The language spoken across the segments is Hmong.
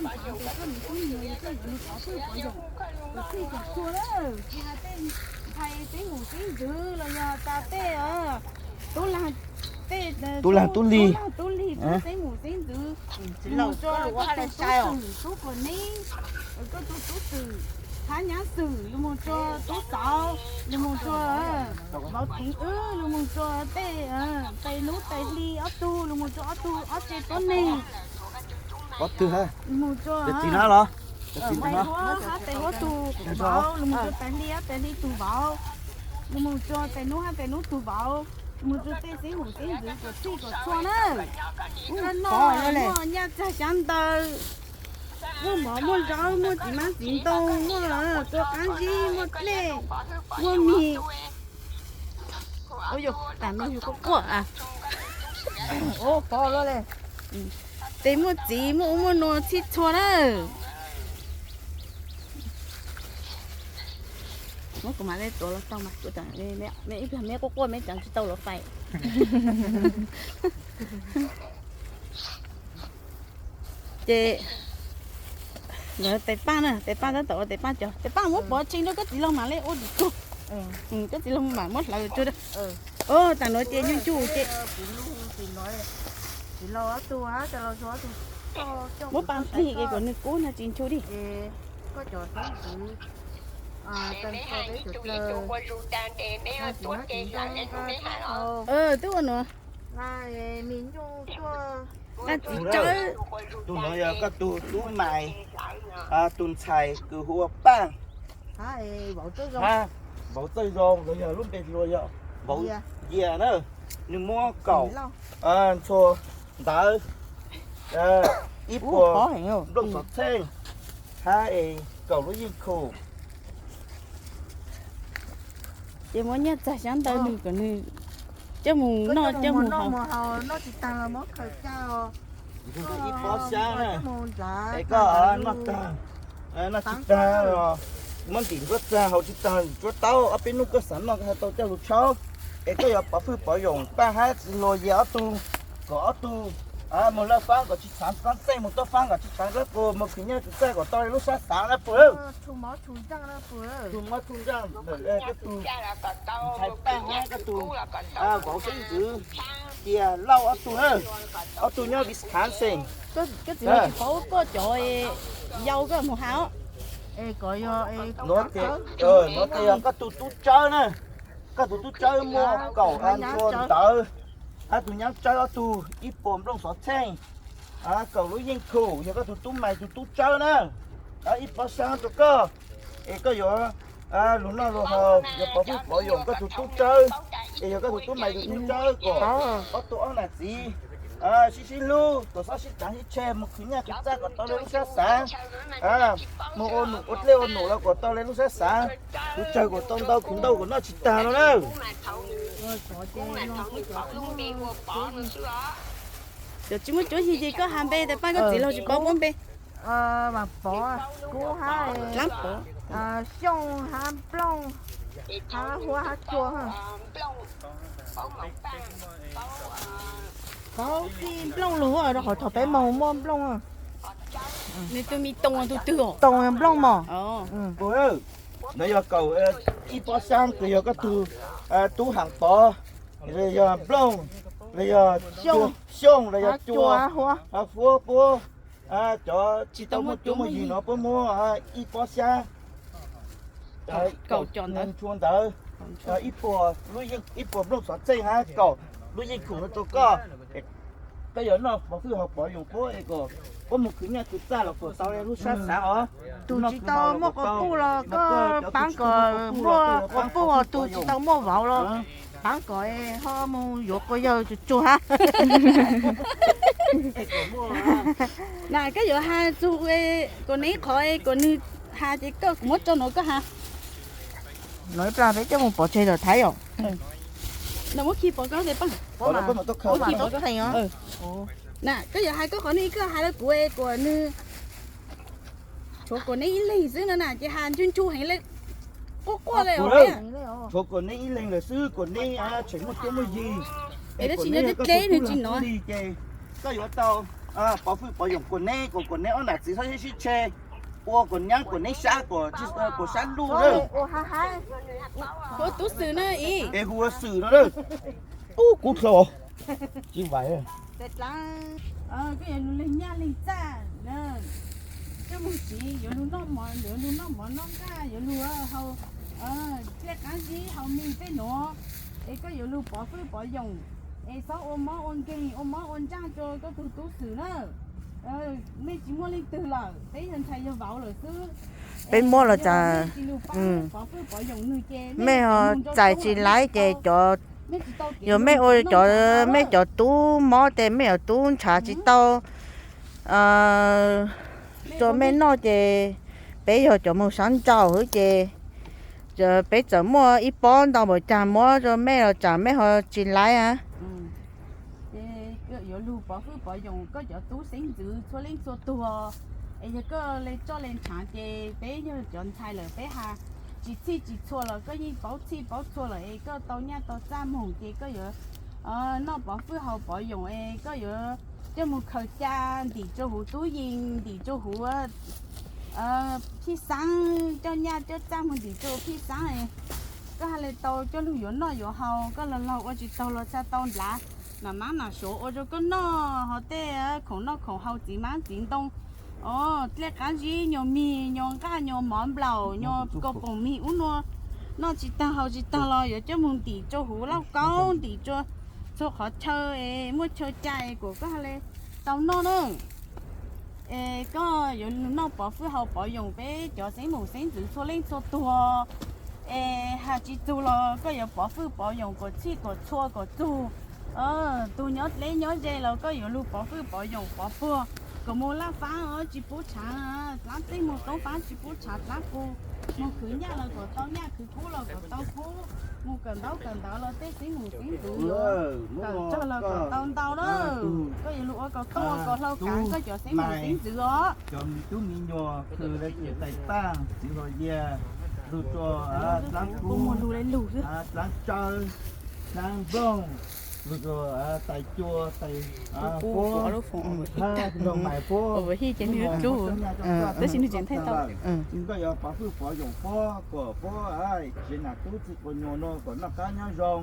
Tus koj nws tub nws yog koj yuav nws pov hwj pov yawm, tus txhij tus txhua na, tsis hais tej ntxhais xeeb mus xeeb ntxwv los yog tas tej tub lag, tej tub lag tub lig, tub lag tub lig, tub xeeb mus xeeb ntxwv, los mus rua koj tus tub xwm tub kuam neb, koj tus tub xwm hab nyab xwm, los mus rua tub xauv, los mus rua vauv theev wb, los mus rua tej tais nub tais hli ob tug, los mus rua ob tug ob tsev tuab neeg, los mus rua tais huab hab tais huab tug vauv, los mus rua tais hli hab tais hli tug vauv, los mus rua tais nub hab tais nub tug vauv, los mus rua tej xeeb mus xeeb ntxwv kuam txhij kuam txhua na. Ub, pov noj muaj nyaj txag xyab ntawv, muaj mov muaj zaub, muaj txiv mab txiv ntoo, muaj tua qaab zib, muaj dlej, muaj mis. Ub, yog tas no yog quaj quaj a. Ub, pov lawm le. Tes muaj txiv muaj ub muaj nuav txhij txhua na. Muab kuv mam le tuav los tau mas, ib pliag meb quaj quaj meb tseem tsis tau los fais. Ces ntawd tais Paaj na, tais Paaj tab tom ua tais Paaj cov, tais Paaj muab pov tseg rau koj txiv laug mam le ua dim tsuag. Koj txiv laug mam muab hlawv tsuag. Ub, tas nuav ces ncuj ncuj ces muab paj nplig es kom nws kub no tsis nchuj dib. Twb ua nuav. Nqaj txiv tsawb. Tus nuav yog koj tug tub mais, tus ntxhais kws hu ua Paaj, hab vauv Txawj Zoo los yog lub npe hluas yog vauv Yias na. Nws muab kaum ntxhua ntawv, ib puas nplooj xov txheej, hab es kaum lub yeej khum. Ces muab nyaj txag xyab ntawv nws kom nws coj mus noj coj mus haus. Ib pob xyab na, es koj noj tag, noj tsis tag, muab ntim ntsuab txag haus tsis tag ntsuab taub, ob peb nub koj xav noj koj has tau coj lug tshaub. Es koj yuav pov hwj pov yoom Paaj hab txiv hluas Yias ob tug, kom ob tug mus laj faab kom tsis tshaav faab txeej, mus tuab faab kom tsis tshaav dlaab qus, mus khwv nyaj khwv txaj kom tau le lub sab xaav na puag. Tug mob tug ntsaj ntawm koj tug ntxhais Paaj hab koj tug vauv xeeb ntxwv, Yias Lauj ob tug na, ob tug nyob Wisconsin. Koj txiv laug tsis paub koj cov yau koj mus has. Nuav ces yog koj tug tub tsawb na, koj tug tub tsawb muaj kaum ntxhua ntawv, hab tug nyab tsawb ob tug ib puas nplooj xov txheej, kaum lub yeej khum yog koj tug tub mais tug tub tsawb na, ib pob xyab rua koj, es koj yuav lug noj lug haus, yuav pov hwj pov yoom koj tug tub tsawb, es yog koj tug tub mais tug tub tsawb kom ob tug ob nam txiv sib sib hlub, kom xob sib txaav sib tshe, mus khwv nyaj khwv txaj kom tau le lub sab xaav, mus ua dlej ua num los kom tau le lub sab xaav, khwv tsawg kom tau ntau, khwv ntau kom noj tsis tag no na. Cov tsis muaj cuab yig ces koj has npe, tais Paaj koj txiv laug tsis paub puab npe. Dlaab Pov, Xyooj hab Nplooj hab Huab hab Tsua. Paub txij Nplooj lug, rau qhov thaum peb moog muaj Nplooj. Nws tus me Toom tus twg? Toom Nplooj mog. Ntawd yog kaum, ib pob xyab kws yog koj tug tub Haam Pov, los yog Nplooj, los yog Xyooj, los yog Tsua, Huab puab, cov tsis tau muaj cuab muaj yig no puab muab ib pob xyab kaum ntxhua ntawv, ib puas nplooj xov txheej hab kaum lub yeej khum no rua koj. Koj yuav noj pov hwj haus pov yoom puab es kom puab mus khwv nyaj khwv txaj los kom tau le lub sab xaav os. Tus tsis tau muaj quas puj los koj paab kom muaj quas puj, tus tsis tau muaj vauv los paab kom ho mus yuav quas yawg tsuag tsuag hab. Na koj yuav has txug kuas neb qhov kuas nws has ces koj kuv muab tso nuav koj has. No ib plag peb coj mus pov tseg tom Thaib os. No muab khi pov koj tes Paaj. Na koj yuav has koj qhov no, koj has rau kuv kuas nws tshuav kuas neb ib leeg xwb no na ces has ntsug ntsug heev le, quaj quaj le os. Tshuav kuas neb ib leeg lawm xwb, kuas neb tseem muaj cuab muaj yig, es dab tsi nyob dleb dleb nws tsis nov li ces koj yuav tau Pov fwj pov yoom kuas neb, kuas neb ob nam txiv txhob sib tshe, ua kuas nyab kuas neb sab, kuas sab luj lawm. Hu tub Xwm na, hu Xwm no, ub kuv dlhau, tsis vais. Koj yuav lug leeg nyaj leeg txaj, coj moog siv yuav lug noj mov, yuav lug noj mov noj nqaj, yuav lug hau dlej qaab zib hau mis tej nuav, es koj yuav lug pov fwj pov yoom, es txhob ua mob ua nkeeg ua mob ua ntsaaj rua koj tug tub Xwm na. Mej tsis muaj leej twg lawm, peb yog ntxhais yog vauv lawm xwb. Peb muab los cas, mej ho txais tsis laiv ces cov, yog mej ua cov, mej cov tub mob ces mej cov tub nrhav tsis tau rua mej noj ces peb yog cov moog sab nraum hwv ces peb txawm muaj ib pob ntau npaum cas muab rua mej los tsam mej ho tsis laiv a. Yuav lug pov fwj pov yoom koj cov tub xeeb ntxwv txhua leej txhua tug, es yog koj le tsoj le nrhav ces peb yog cov ntxhais lawm peb has tsis txhij tsis txhua los koj yeej paub txhij paub txhua lawm es koj tau nyaj tau txaj moog ces koj yuav noj pov fwj haus pov yoom es koj yuav coj moog khaws ca ntim rua huv tub yees, ntim rua huv phij xaab, coj nyaj coj txaj moog ntim rua huv phij xaab, koj ha le tau coj lug yuav noj yuav haus, koj laug laug ua tsis taug los txha tau nplav nam mab nam suav ua rua koj noj, ho tej khoom noj khoom haus txiv mab txiv ntoo, dlej qaab zib, nyuag mis nyuag nqaj nyuag mov nplaum nyuag kaus poom mis ub nua, noj tsis taag haus tsis taag los yuav coj moog ntim rua huv lauj kaub, ntim rua txhua qhov chaw es muaj chaw ca es kuas koj ha le tau noj na. Es koj yuav noj pov fwj haus pov yoom peb cov xeeb moom xeeb ntxwv txhua leej txhua tug, es has tsis txug los koj yuav pov fwj pov yoom kuas txhij kuas txhua kuas txug. Tug nyob dleb nyob ze los koj yuav lug pov fwj pov yoom pov puag, kuas moog laj faab tsis pub tshaav dlaab txeej, moog roob faab tsis pub tshaav dlaab qus, moog khwv nyaj los kuas tau nyaj, khwv kub los kuas tau kub, moog kawm ntaub kawm ntawv los tej xeeb moom xeeb ntxwv yuav kawm tsawg los kuas tau ntau na. Koj yuav lug ua kom tuaj ua kom hlau kaav koj cov xeeb moom xeeb ntxwv os. Cov me tub me nyuam khwv le tais paaj txiv huam yas, lug rua dlaab kub, dlaab tsawb, dlaab nplooj, lug rua tais cua, tais puab, nplooj mais puab, tab sis nwg tseem thaij tau. Koj yuav pov fwj pov yoom puab kom puab tsev nam tub txwv quas nyuam nuav kom noj qab nyob zoo,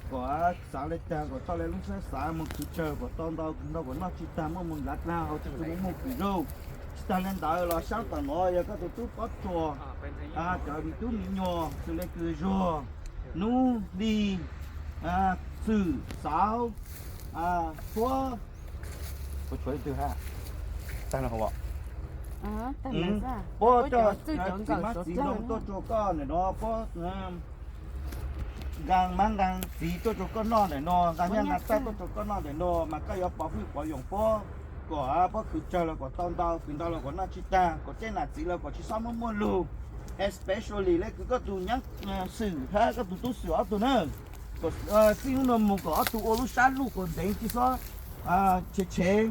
kom xaav le taag kom tau le lub sab xaav, moog khwv tsawg kom tau ntau, khwv ntau kom noj tsis taag, muaj moog ntav dlaag haus tsis tug, muaj moog kws zaug. Tsis taag le ntawd los saab tom nuav yog koj tug tub Pob Tsuas, cov me tub me nyuam xws le kws Zuag, Nub, Hli, Xwm, Xauv, Puab, puab coj txiv mab txiv ntoo tuaj rua koj ntawm nuav, puab nqaa mab nqaa txiv tuaj rua koj noj ntawm nuav, nqaa nyaj nqaa txag tuaj rua koj noj ntawm nuav, mas koj yuav pov fwj pov yoom puab kom puab khwv tsawg los kom tau ntau, khwv ntau los kom noj tsis taag, kom tej nam txiv los kom tsis xob muab muaj lug, especially le kws koj tug nyab Xwm hab koj tug tub Xwm ob tug na, kom txij hnub nuav moog kom ob tug ua lub sab luj kom ntev tsis xob tshev tshev.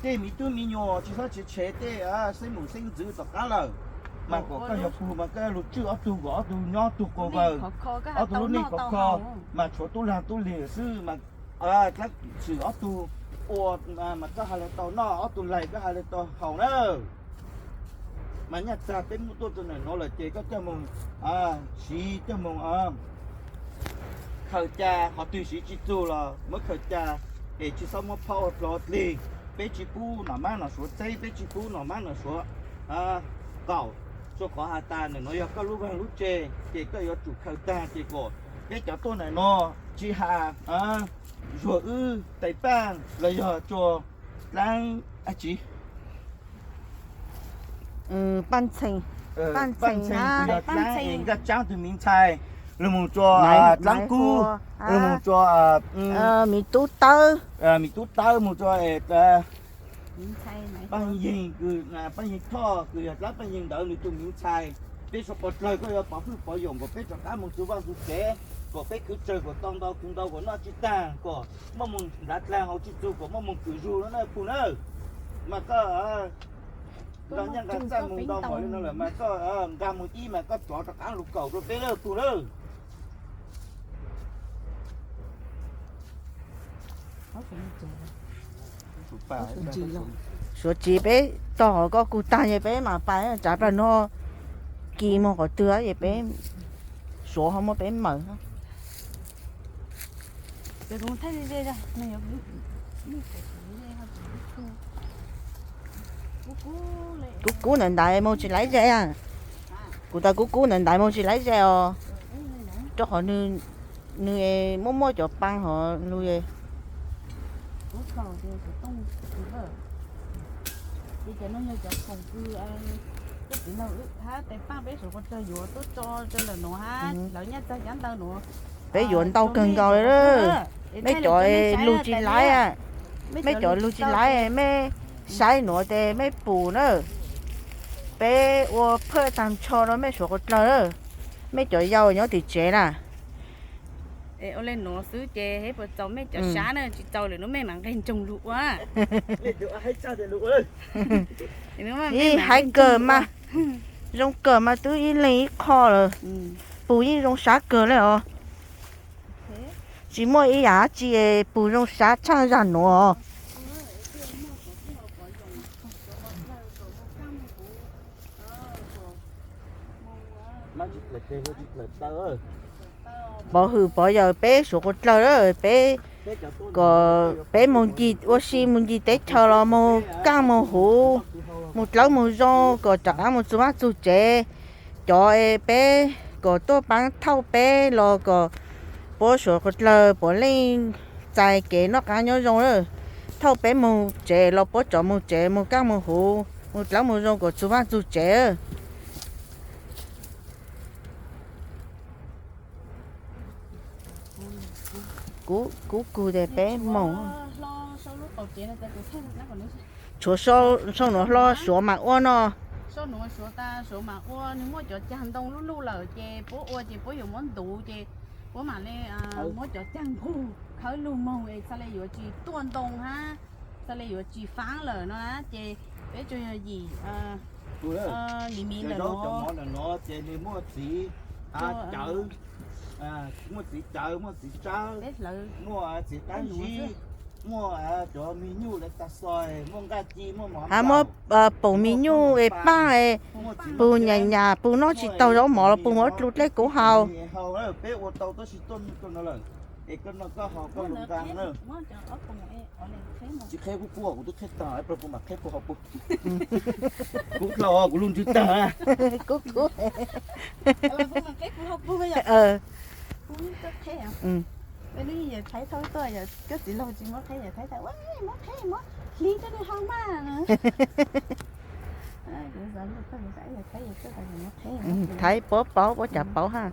Tej me tub me nyuam tsis xob tshev tshev tej xeeb moom xeeb ntxwv tom qab lawm, mas kom koj yuav pug mas koj lug tswj ob tug kom ob tug nyob tug quas vawg, ob tug lub neej khov kho, mas tshuav tub laag tub lig xwb mas dlaab Xwm ob tug ua mas koj ha le tau noj, ob tug laig koj ha le tau haus na. Mas nyaj txag peb muab tuaj rua ntawm nuav lawm ces koj coj moog siv, coj moog khaws ca, qhov twg siv tsis txug los muab khaws ca, es tsis xob muab phauj ua dlog dlig. Peb tsis pub nom mab nom suav txeeb, peb tsis pub nom mab nom suav qaum, rua qhov has tas ntawm nuav yog koj lub vaag lub tse, ces koj yuav tsum khaws taag ces kom peb cov tuaj ntawm nuav tsis has Zuag wb tais paaj los yog rua dlaab dlaab tsi, Paaj Ntxhee, Paaj Ntxhee kws yog dlaab es Nkaj Tsaab tug miv ntxhais, lug moog rua dlaab kub, lug moog rua miv tub tawb, miv tub tawb moog rua Paaj Yeeg, Paaj Yeeg Thoj kws yog dlaab Paaj Yeeg ntawd nwg tug miv ntxhais. Peb suav puas dlawg koj yuav pov fwj pov yoom kom peb rov qaab moog txug vaaj txug tsev, kom peb khwv tsawg kom tau ntau, khwv ntau kom noj tsis taag, kom muaj moog ntav dlaag haus tsis txug, kom muaj moog kws zug no na pug na. Mas koj nqa nyaj nqa txaj moog ntau npaum le nuav lawm mas koj nqa moog ib mas koj rov rov qaab lug kaum rua peb lawm pug lawm. Suav tsis peb tog hov koj kuj tag ces peb mam pais tsav plag no kis mus qhov twg ces peb suav ho muab peb mawm. Kub kub ntawm ntaiv mus tsis laiv ze. Kuv tas kub kub ntawm ntaiv mus tsis laiv ze os, rau qhov nws muaj muaj cov paa hov lug. Peb yuav ntau kawg nkaus li. Mej cov lug tsis laiv, mej cov lug tsis laiv mej saib nuav tes mej pum na. Peb ua phaj tag nrho rau mej suav qhov dlawg, mej cov yau nyob tim tsev na. Ua le nuav xwb ces puas txaus mej cov sab na, tsis txaus lwm hnub mej mam nqeg ntsoog lug ua. Ib haib kawg mas, zoo kawg mas twb ib leeg ib qho lawm, pum yeej zoo sab kawg le os. Tsis muaj ib yam dab tsi pum zoo sab tshaj zag nuav. Pov hwm pov yawm peb suav qhov dlawg, peb kom peb mus ncig ua si mus ncig teb chaws los mus kaaj mus huv, mus dlawb mus zoo kom rov qaab mus txug vaaj txug tsev. Cov peb kom tuaj paab thauj peb los kom puab suav qhov dlawg puav leej txais kev noj qaab nyob zoo lawm. Thauj peb mus tsev los puab tso mus tsev mus kaaj mus huv mus dlawb mus zoo kom txug vaaj txug tsev. Kub kub tes peb moog. Tshuav sau nuav hlo suav mam ua no. Sau nuav suav tas suav mam ua, nwg muaj cov cag ntoo luj luj lawm ces puab ua ces puab yuav muab ntuv ces puab mam le muab cov cag nqug khawb lug moog es txhaj le yuav tsis tuaj ntoo hab, txhaj le yuav tsis faab lawm no na ces peb tsuas yog yim li miv ntawm nuav. Ces nwg muaj txiv cawv, muaj txiv cawv, muaj txiv tsawb, muaj txiv qaab zib, muaj cov me nyuj le tag xoi, muaj nqaj ci, muaj mov, hab muaj poom me nyuj es paaj es pug nyam nyam pug noj tsis taug zaub mov los pug muab dlua dlej kub haus. Peb ua tau tab sis tuaj nyuj tuaj no lawm, es koj noj koj haus koj lug nqaa na. Tsis qheb kub kub, kuv twb qheb taag, plag kuv mam qheb kub haus pug. Kub dlhau, kuv lug ntswg taag. Kub kub. Thaiv puab paub, puab cav paub hab.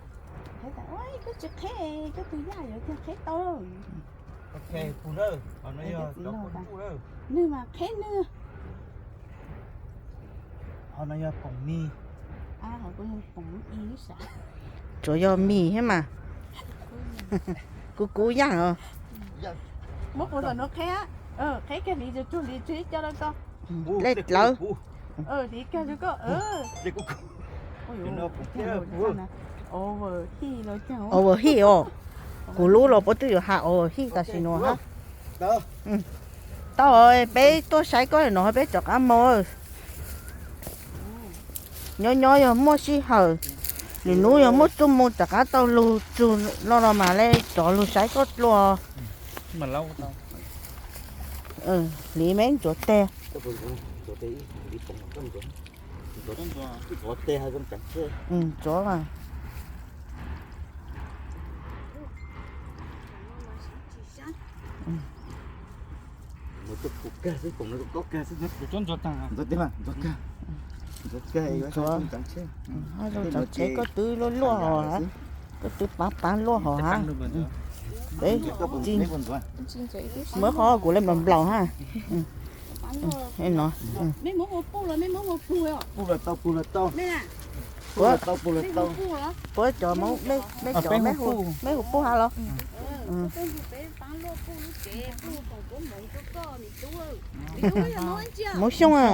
Nwg mas qheb nwg. Ho no yog poom mis, tsuav yog mis hab mas. Kub kub yaaj os. Muab puv tom nuav qheb, qheb kiag hliv tsuag hliv tsuag ib co rau koj. Dlej dlawb. Hliv kiag rau koj. Over heat os. Kuv lub los puab twb yuav has over heat tam sim nuav hab. Tau, peb tuaj saib koj no peb rov qab moog. Nyob nyob yog muaj sij hawm, lwm nub yog muaj txuj moo rov qab tau lug txug no los mam le rov lug saib koj dlua. Hliv meb ntxuav teg. Ntxuav. Ntxuav, tsev koj twb luaj luaj hos, koj twb paab paab luaj hos hab. Muab qhov kuv le nplaum nplaum hab. Puab cov, meb cov meb hu puj hab los? Muab xyooj a.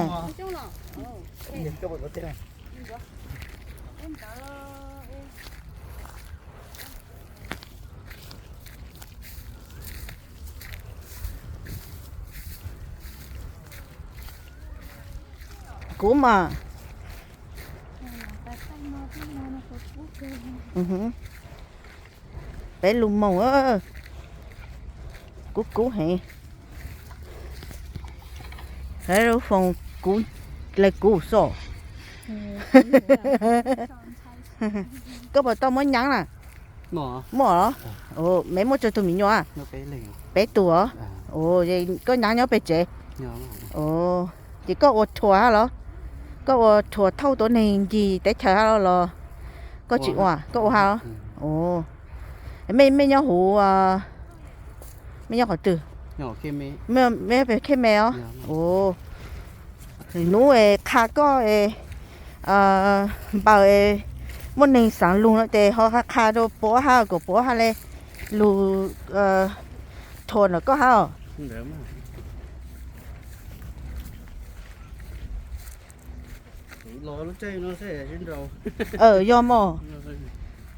Kub mas. Peb lus moos, kub kub heev. Lub foos kub, lawv kub xwb. Koj puas tau muab nyab na? Muaj los? Me muaj tsawg tug me nyuam? Peb tug os. Koj nyab nyob pem tsev? Ces koj ua thuam hab los? Koj ua thuam thauj tuav neeg ncig teb chaws hab los? Koj tsis ua, koj ua hab los? Mej, mej nyob huv, mej nyob qhov twg? Mej pem Khej Me os? Hnub qha koj npaws, muaj neeg xaav lug no ces ho qha rau puab hab, kom puab hab le lug thuam ntawm koj hab os. Yog mog,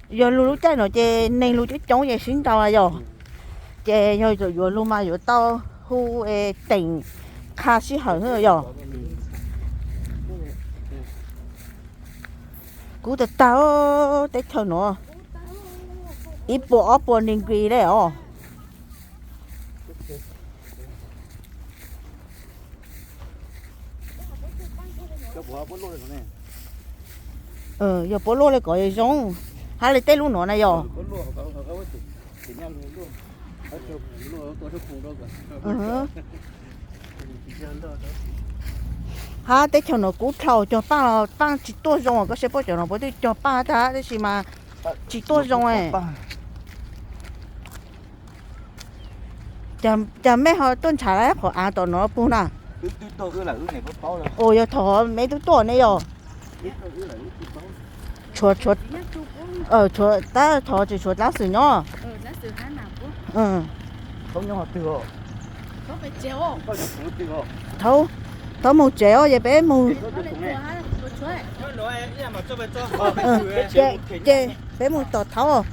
yog lug lub caij no ces neeg lug coob coob ces sib nraus yog. Ces yog yuav lug mas yuav tau hu es teem qha sij hawm yog. Kub tag tag, teb chaws no ib puas ob puas degree le os. Yog puab luaj le kov zoo, hab le tej lub no na yog. Hab teb chaws no kub dlhau, cog paaj los paaj tsis tuaj zoo, koj saib puab cov no puab twb cog paaj tag tab sis mas tsis tuaj zoo. Cas mej ho tuaj ntshav qhov av tom no puag na? Ua yog thov mej twb tuaj ne yog. Tshuav, tshuav, tab thov tsis tshuav dlaab xwm nyob. Thaub, thaub moog tsev os, ces peb moog, ces peb moog tom thaub.